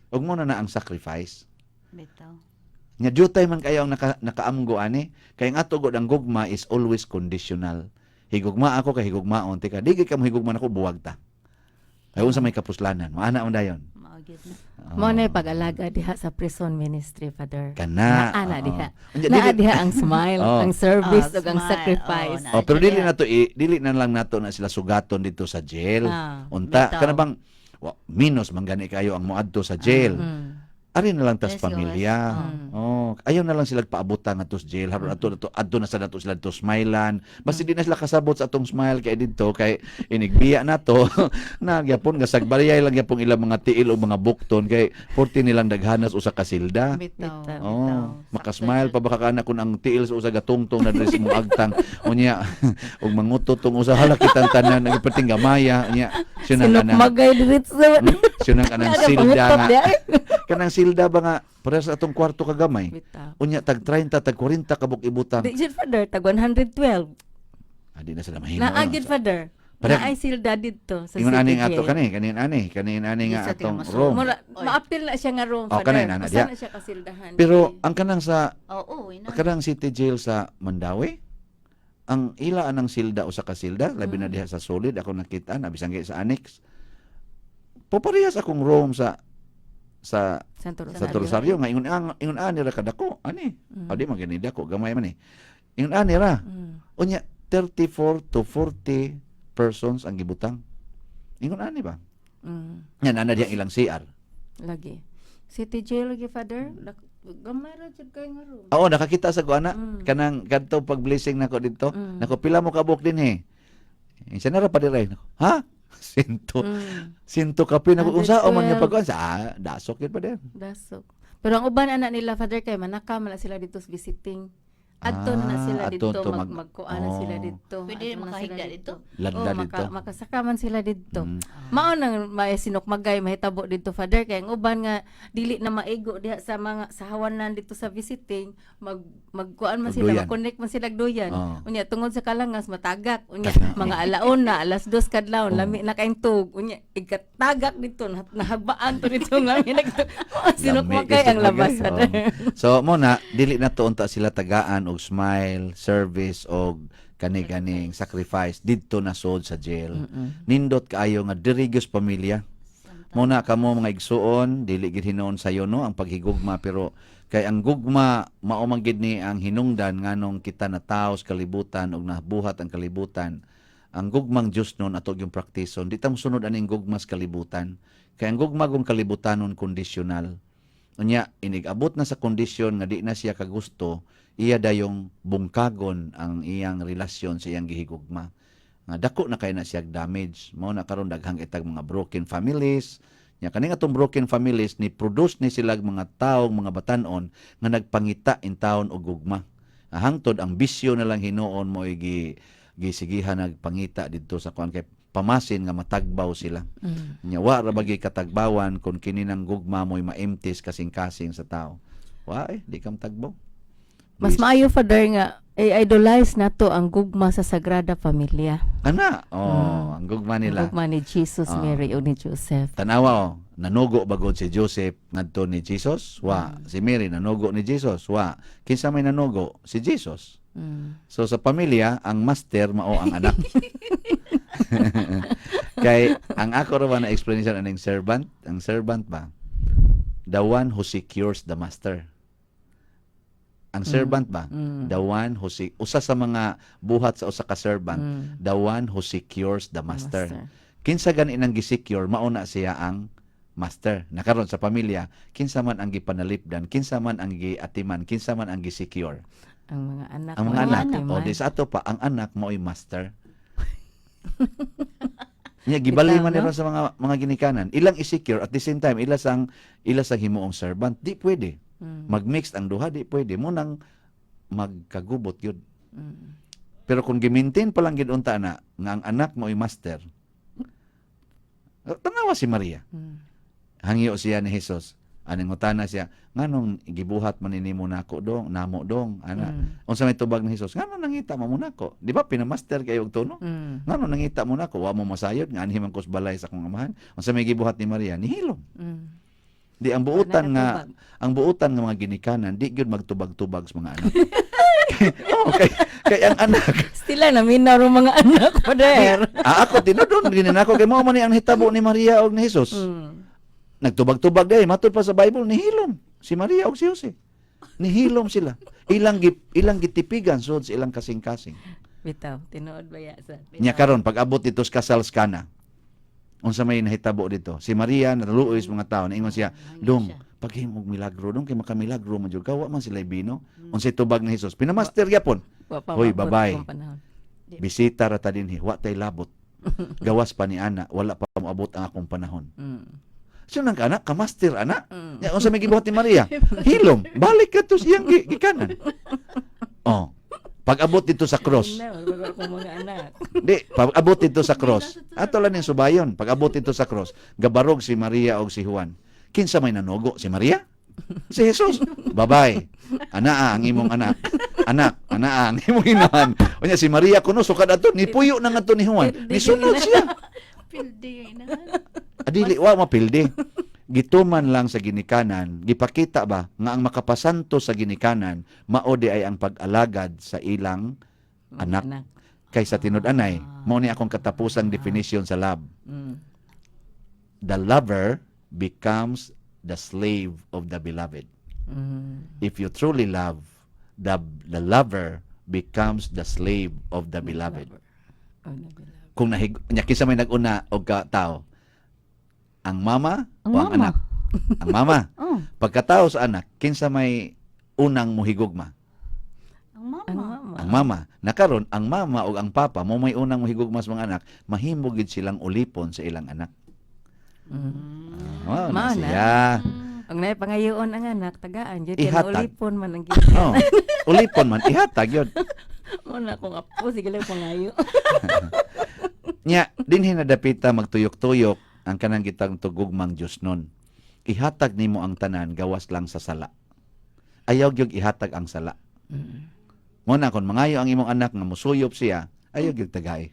Ug mo na na ang sacrifice. Bitaw. Nya jutay man kayo ang nakaamgo ani kay ang ato gud ang gugma is always conditional. Higugma ako kay higugmaon tika, di gid ka mo higugma nako, buwag ta. Kay unsa may kapuslanan, maana man dayon. Mao gyud na. Mao na pag-alaga diha sa prison ministry, Father. Kana. Naa na oo. diha. Unya, Naa diha ang smile, Oo. ang service Ah, ug ang smile. sacrifice. Oo, naa Oh, pero dili siya. na to dili na lang nato na sila sugaton dito sa jail. Unta Bitaw. kana bang wa, minus man gani kayo ang moadto sa jail. Ari na lang tas Yes, pamilya. gawas. Oh, ayaw na lang sila paabutan ngadto sa jail. Haron ato ato adto na sa nato sila to smilean. Basta di na sila kasabot sa atong smile kay didto kay inigbiya na to na gyapon nga sagbaliyay lang gyapon ilang mga tiil o mga bukton kay forty nilang daghanas usa ka silda. Bitaw. Bitaw. Oh, makasmile pa baka kana kun ang tiil sa usa gatungtong na diri sa imong agtang. Unya ug mangutot tong usa hala kitang tanan nagperting gamaya unya siya nang anang Sinukmagay diretso. Siya nang anang Naa silda pangutot nga diha. Kanang silda ba nga parehas sa atong kwarto kagamay. Bitaw. Unya tag 30 tag 40 kabuk ibutang. Di jud, Father, tag 112. Ah, di na sila mahimo. Naa ano. gyud, Father. Parehas- Naay silda didto sa Ingon ani city nga ato jail. kani, kanin ani, kanin ani nga Di sa atong tiga room. Mura, Oy. maapil na siya nga room, Oh, Father. kanay na, na, Usa diha. na siya kasildahan. Pero ang kanang sa Oo, ina. kanang city jail sa Mandaue, ang ila anang silda usa ka silda, labi na diha sa solid ako nakita na bisan kay sa annex. Poparehas akong room sa sa Santo Rosario. sa Rosario nga ingon ang ingon ani ra kadako ani. Mm. Adi man gani dako gamay man eh. Ingon ani ra. Unya 34 to 40 persons ang gibutang. Ingon ani ba? Yan ana diha ilang CR. Lagi. City jail lagi, Father. Gamay ra jud kay nga room. Oo, nakakita sa ko ana kanang kadto pag blessing nako didto. Nako pila mo kabuk din eh. Isa na ra pa diray. Nako, ha? Sinto. Sinto kape nako unsa o man nga 112. pagkuan sa dasok yun pa din. Dasok. Pero ang uban anak nila, Father, kay manaka man na sila dito sa visiting. Adto na na sila Ah, dito adto to magkuan na sila Oh. dito. Pwede Adto na sila makahigda dito? Ladla Oh, dito. Makasaka man sila dito. Mao nang may sinukmagay mahitabo dito, Father, kay ang uban nga dili na maigo diha sa mga sa hawanan dito sa visiting, magkuan man sila, Magduyan. mag-connect man sila duyan. Oh. Unya tungod sa kalangas matagak unya Kana. mga alaon na alas 2 kadlawon Oh. lami na kayong tug unya igatagak dito nahabaan to dito ng lami na sinukmagay ang labas, Father. Oh. So mo na dili na to unta sila tagaan og smile, service og Kani ganing sacrifice didto na sod sa jail. Nindot kaayo nga diri gyud sa pamilya. Muna kamo, mga igsuon, dili gid hinuon sayo, no, ang paghigugma, pero kay ang gugma mao man gid ni ang hinungdan nganong kita natawo sa kalibutan ug nabuhat ang kalibutan. Ang gugmang Dios nun ato yung praktison. Di ta mosunod aning gugma sa kalibutan. Kay ang gugma kung kalibutanon, kondisyonal. Unya inig-abot na sa kondisyon nga di na siya kagusto, iya dayong bungkagon ang iyang relasyon sa iyang gihigugma. Nga dako na kay na siya damage. Mao na karon daghang itag mga broken families. Nya kani atong broken families ni produce ni sila mga tawo, mga batanon nga nagpangita in taon og gugma. Nga hangtod ang bisyo na lang hinuon mo gi gisigihan nagpangita didto sa kuan kay pamasin nga matagbaw sila. Nya wa ra bagay katagbawan kung kini nang gugma mo'y maimtis kasing-kasing sa tao. Wa eh, di kam tagbaw. Mas maayo, Father, nga i-idolize nato ang gugma sa Sagrada Familia. Ana, oh, ang gugma nila. Ang gugma ni Jesus, Mary o ni Joseph. Tanawa oh, nanugo bagod si Joseph ngadto ni Jesus? Wa. Si Mary nanugo ni Jesus? Wa. Kinsa may nanugo? Si Jesus. So sa pamilya, ang master mao ang anak. Kay ang ako ra ba na explanation aning servant? Ang servant ba? The one who secures the master. Ang servant ba? The one who usa sa mga buhat sa usa ka servant, the one who secures the master. Master. Kinsa gani nang gisecure, mao na siya ang master. Nakaron sa pamilya, kinsa man ang gipanalipdan, kinsa man ang giatiman, kinsa man ang gisecure? Ang mga anak. Ang mga mo anak. atiman. O di sa ato pa, ang anak mo'y master. Nya gibali man Bitaw, no? nila sa mga ginikanan. Ilang i-secure at the same time ila sang himuong servant, di pwede. Magmix ang duha, di pwede. Mo nang magkagubot yun. Pero kung gimaintain pa lang gid unta na nga ang anak mo'y master. Tanawa si Maria. Hangyo siya ni Jesus. Aning ngutana siya, nganong gibuhat man nimo nako dong, namo dong, ana. Unsa may tubag ni Jesus? Nganong nangita mo mo nako? Di ba pinamaster kayo og tono? Nganong nangita mo nako? Wa mo masayod nga anhi man ko sa balay sa akong amahan. Unsa may gibuhat ni Maria? Nihilom. Di ang buutan nga Wala ang buutan nga mga ginikanan di gyud magtubag-tubag sa mga anak. Oh, kay ang anak Stila naminaw ro mga anak, Father. Ah, ako tinuod gini nako kay mao man ni ang hitabo ni Maria og ni Jesus. Nagtubag-tubag day matud pa sa Bible, nihilom si Maria og si Jose. Nihilom sila. Ilang gitipigan sud sa ilang kasing-kasing. Bitaw, tinuod ba ya sa? Nya karon pag abot dito sa kasal sa Kana. Unsa may nahitabo dito? Si Maria naluoy sa mga tao, niingon siya, Hangyo "Dong, siya. Paghimog milagro dong kay makamilagro man jud ka, wa man sila bino." Unsay tubag ni Jesus? Pinamaster gyapon. Wa pa Hoy, maabot babay. akong panahon. Bisita ra ta dinhi, wa tay labot. Gawas pa ni ana, wala pa moabot ang akong panahon. Siya nang anak, kamaster ana. Ya, unsa may gibuhat ni Maria? Hilom, balik ka to siyang gikanan. Oh. Pag abot dito sa cross, Na, wala akong mga anak. di, pag abot dito sa cross, ato lang ning subayon, pag abot dito sa cross, gabarog si Maria og si Juan. Kinsa may nanugo? Si Maria? Si Jesus. Babay. Anaa ang imong anak. Anak, anaa ang imong inahan. Unya si Maria kuno sukad ato nipuyo na ngadto ni Juan. Nisunod siya. Pildi yung inahan. Adili wa mapildi. Gituman lang sa ginikanan, gipakita ba nga ang makapasanto sa ginikanan mao di ay ang pag-alagad sa ilang Mga anak. Kaysa tinud-anay, mao ni akong katapusang definition sa love. The lover becomes the slave of the beloved. If you truly love, the lover becomes the slave of the beloved. Oh, the beloved. Kung nahig nya kinsa may nag-una og ka tao? Ang mama Ang o ang mama. anak? Ang mama. Oh, Pagkatao sa anak, kinsa may unang muhigugma? ang mama. Ang mama. Ang mama. Nakaron, ang mama o ang papa mo may unang muhigugma sa mga anak, mahimo gid silang ulipon sa ilang anak. Ah, na Mao na. siya. Ang naay pangayoon ang anak, tagaan jud kay Ihatag. ulipon man ang gikan. Oh, ulipon man ihatag yun. Mo na akong apo sige lang pangayo. Nya, dinhi na dapita magtuyok-tuyok ang kanang gitang tugugmang Dios nun. Ihatag nimo ang tanan gawas lang sa sala. Ayaw gyud ihatag ang sala. Mo na kon mangayo ang imong anak nga musuyop siya, ayaw gyud tagay.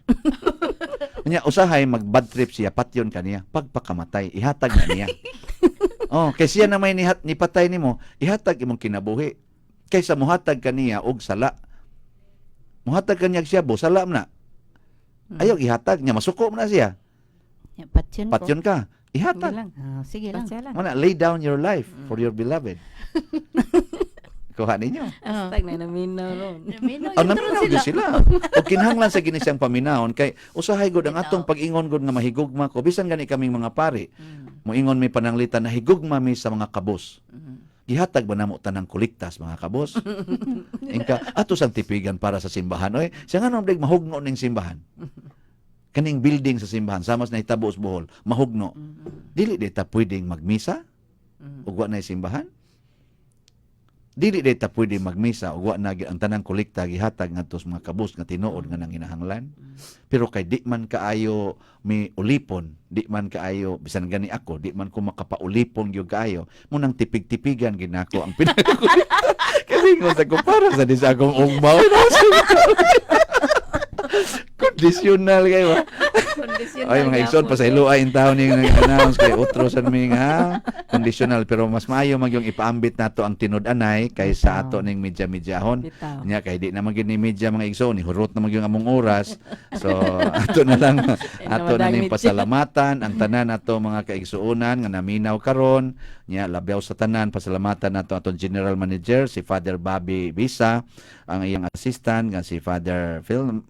Unya usahay mag bad trip siya, patyon kaniya, pagpakamatay, ihatag na niya. Oh, kay siya na may nihat nipatay nimo, ihatag imong kinabuhi. Kaysa muhatag kaniya og sala. Muhatag kanyag siya bo, salam na. Ayaw ihatag niya, masuko man na siya. Ya, patyon ko. Patyon ka. Sige Ihatag. lang. Ah, sige lang. Pasya lang. Muna, lay down your life for your beloved. Kuha ninyo. Oh. Tag na naminaw ron. Naminaw, Ang yun naminaw gyud sila. O kinahanglan sa gini siyang paminahon kay usahay gud ang atong pag-ingon gud nga mahigugma ko bisan gani kaming mga pari. Moingon mi pananglitan na higugma mi sa mga kabos. Gihatag ba namo tanang kolektas mga kabos? Ingka ato sang tipigan para sa simbahan oy. Siya nga nung mahugno ning simbahan. Kaning building sa simbahan sama sa nahitabo sa Bohol, mahugno. Dili di ta pwedeng magmisa ug wa na simbahan. Dili di ta pwede magmisa ug wa na gyud ang tanang kolekta gihatag ngadto sa mga kabus nga tinuod nga nanginahanglan. Pero kay di man kaayo mi ulipon, di man kaayo bisan gani ako, di man ko makapaulipon gyud kaayo, munang tipig-tipigan gid nako ang pinakakolekta. Kasi ingon sa ko para sa di sa akong ugmaw. Conditional kayo ba? Conditional Ay, mga igsoon, pasaylo ay taon ning nag-announce kay otro sa mi nga conditional pero mas maayo magyong ipaambit nato ang tinud-anay kaysa ato ning medya-medyahon. Bitaw. Nya kay di naman gyud ni media mga igsoon, ni hurot naman gyud ang among oras. So ato na lang ato na ning pasalamatan ang tanan ato mga kaigsuonan nga naminaw karon. Nya labiaw sa tanan pasalamatan nato atong general manager si Father Bobby Bisa, ang iyang assistant nga si Father Phil,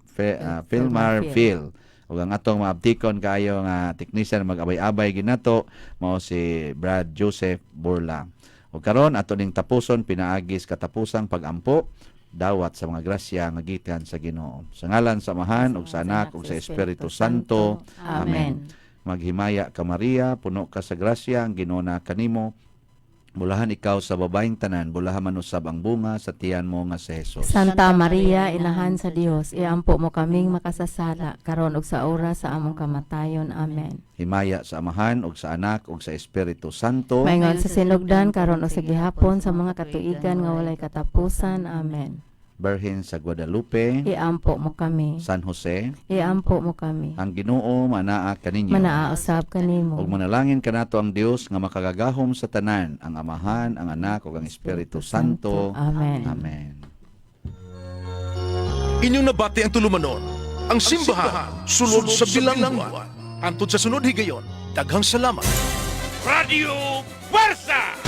Philmar Phil. Phil. Ug ang atong maabtikon kaayo nga technician mag-abay-abay ginato mao si Brad Joseph Burla. Ug karon ato ning tapuson pinaagis katapusang pagampo dawat sa mga grasya nga gikan sa Ginoo. Sa ngalan sa Amahan ug sa Anak ug sa Espiritu Santo. Amen. Maghimaya ka Maria, puno ka sa grasya, ang Ginoo na kanimo. Bulahan ikaw sa babaeng tanan, bulahan man usab ang bunga sa tiyan mo nga si Jesus. Santa Maria, inahan sa Dios, iampo mo kaming makasasala karon ug sa oras sa among kamatayon. Amen. Himaya sa Amahan ug sa Anak ug sa Espiritu Santo. Maingon sa sinugdan karon ug sa gihapon sa mga katuigan nga walay katapusan. Amen. Berhin sa Guadalupe, Iampo mo kami. San Jose, Iampo mo kami. ang Ginoo manaa kaninyo. Manaa usab kanimo. Ug manalangin kanato ang Dios nga makagagahom sa tanan, ang Amahan, ang Anak ug ang Espiritu Santo. Amen. Amen. Inyong nabati ang tulumanon, ang simbahan, sulod sa bilangguan. Antod sa sunod higayon, daghang salamat. Radio Fuerza!